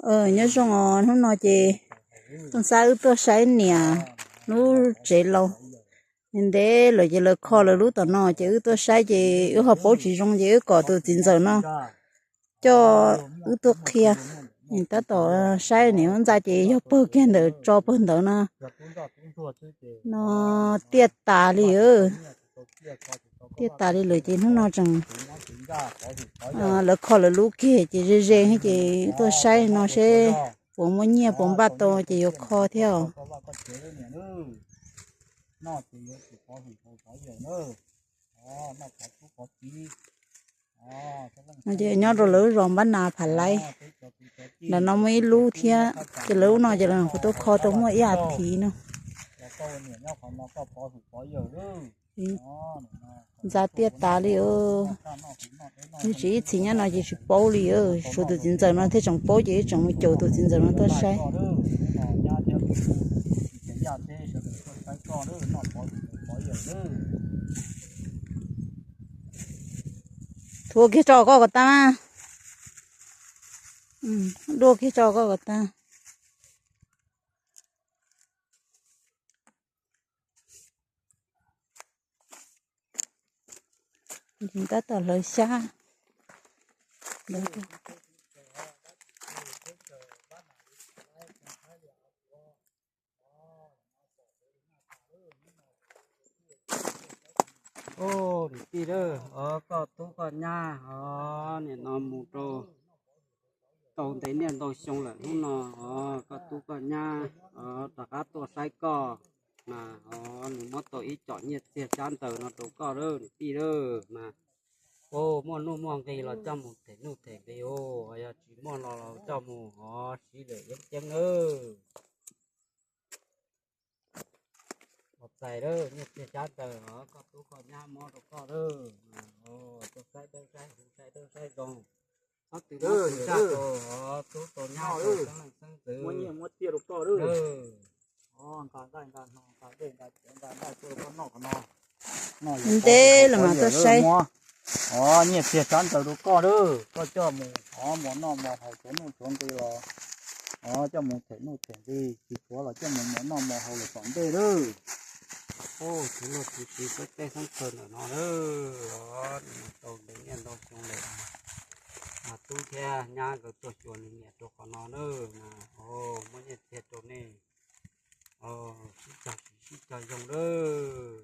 Nyob zoo os, hnub no ces Tooj Xab wb tuaj saib niam lub tsev laus. Ntev lawm ces lawv kho lawv lub tom no ces wb tuaj saib ces wb ho paub tsis zoo ces wb kom tus txiv ntxawm no coj wb tuaj qhia. Tab tom saib niam lub ntxa ces yog pawg kiag ntawd tso pawg ntawd no. No tiaj tas li, tiaj tas li lawm ces hnub no tseem lawv kho lawv lub kiag ces ze ze ces wb tuaj saib no seb puas muaj nyiaj puas npaj tau ces yuav kho thiab os. No ces nyob rau lawv zos Npab Nas Phav Laib. Ntawm no muaj ib lub thiab, ces lawv lub no ces lawv kuj tuaj kho tau muaj ib as thiv no. Ntxa tiaj tas li. Tsis ib txhis nyob no ces tsis paub li, suav tus txiv ntxawm no thiaj tseem paub ces wb tseem mus caum tus txiv ntxawm no tuaj saib. Thuav kiag tso koj kom tag. Dua kiag tso koj kom tag. Tab tom hlawv xyab. Ub, niam tij, koj tub koj nyab os, nim no mus rau tau ntev niaj ntau xyoo lawm, hnub no os koj tub koj nyab os rov qab tuaj saib koj mas os, nws muab tau ib com nyiaj txiag tsab ntawv no rau koj lawm niam tij lawm mas. Ub, muaj nuj muaj nqis los coj mus them nuj them nqis os, yog tsis muaj los coj mus os siv lawm yeeb ceeb nawb. Ua txais lawm, nyiaj txiag tsab ntawv os koj tub koj nyab muab rau koj lawm. Tuaj saib dawb saib huv, saib dawb saib zoo, txhob tw mob tw ntsaj rau tub rau nyab rau xeeb leej xeeb ntxwv. Muab nyiaj muab txiag rau koj lawm. Nqa nqaij nqa no, nqa dej nqa cawv nqa nqaij tuaj rau koj noj qhov no. Ntev los mas tuaj saib. Os, nyiaj txiag tsab ntawv rau koj lawm, koj coj mus os, mus noj mus haus, tsuav nuj tsuav nqis los os coj mus them nuj them nqis, tsis tsuav los coj mus mus noj mus haus lawm tom ntej lawm. Ub, txiv luag txiv txiv xeeb teb xeeb chaw ntawm no lawm os, nws mus tau ntev niaj ntau xyoo lawm. Mas tub thiab nyab nkawd tuaj xyuas nws niam rau qhov no lawm mas os, muab nyiaj txiag rau nej os, sib cog siv sib cog zoo lawm.